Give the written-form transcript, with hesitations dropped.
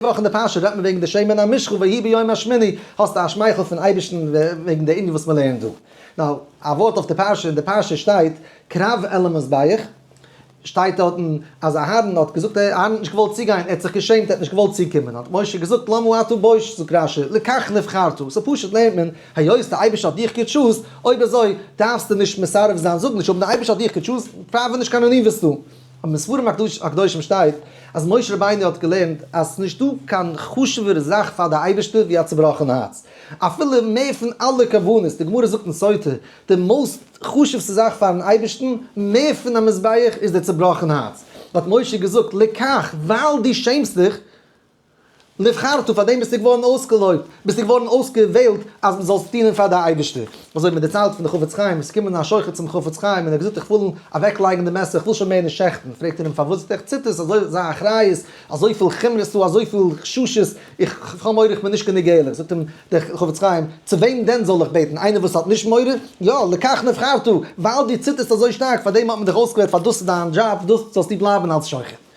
וואך אין די פרשה רעדט מען וועגן די שמן המשחה ויהי ביום השמיני, האסטו א שמייכל פון אייבערשטן וועגן די ענין וואס מען לערנט דא. Now, א ווארט אויף די פרשה, אין די פרשה שטייט קרב אל המזבח, שטייט דארטן אז אהרן האט געזאגט, אהרן האט נישט געוואלט צוגיין, ער האט זיך געשעמט, ער האט נישט געוואלט צוקומען, האט משה געזאגט למה אתה בוש, זאגט רשי, לכך נבחרת, so פשוט לערנט מען, היות די אייבערשטער האט דיך גע choose ט, אויב אזוי דארפסטו נישט מסרב זיין, זאג נישט, אויב די אייבערשטער האט דיך גע choose ט, פראווע נישט קיין עניוות דא. אבער אין ספרים הקדושים שטייט אז משה רבינו האט געלערנט אז ס'נישט דא קיין חשוב'ערע זאך פאר די אייבערשטער ווי א צובראכן הארץ, אפילו מער פון אלע קרבנות, די גמרא זאגט אין סוטה, די most חשוב'סטע זאך פאר'ן אייבערשטן, מער פון א מזבח, איז דער צובראכן הארץ. האט משה געזאגט, לכך, ווייל דו שעמסט דיך, נבחרת, פאר דעם ביסטו געווארן אויסגעלויבט, ביסטו געווארן אויסגעוועלט אז מען זאלסט דינען פאר די אייבערשטער. אזוי מען דערציילט פון די חפץ חיים, עס איז געקומען א שוחט צום חפץ חיים און ער האט געזאגט איך וויל אוועק לייגן די מעסער, איך וויל שוין מער נישט שעכטן, פרעגט ער אים פארוואס, זאגט ער איך ציטער, ס'איז אזוי אזא אחריות, אזויפיל חומרות דא, אזויפיל חששות, איך האב מורא איך בין נישט גענוג ערליך, זאגט אים דער חפץ חיים, צו וועם דען זאל איך בעטן, איינער וואס האט נישט מורא? יא, לכך נבחרת, ווייל דו ציטערסט אזוי שטארק, פאר דעם האט מען דיך אויסגעוועלט, פאר דאס איז דיין דזשאב, דאס זאלסטו בלייבן אלס שוחט.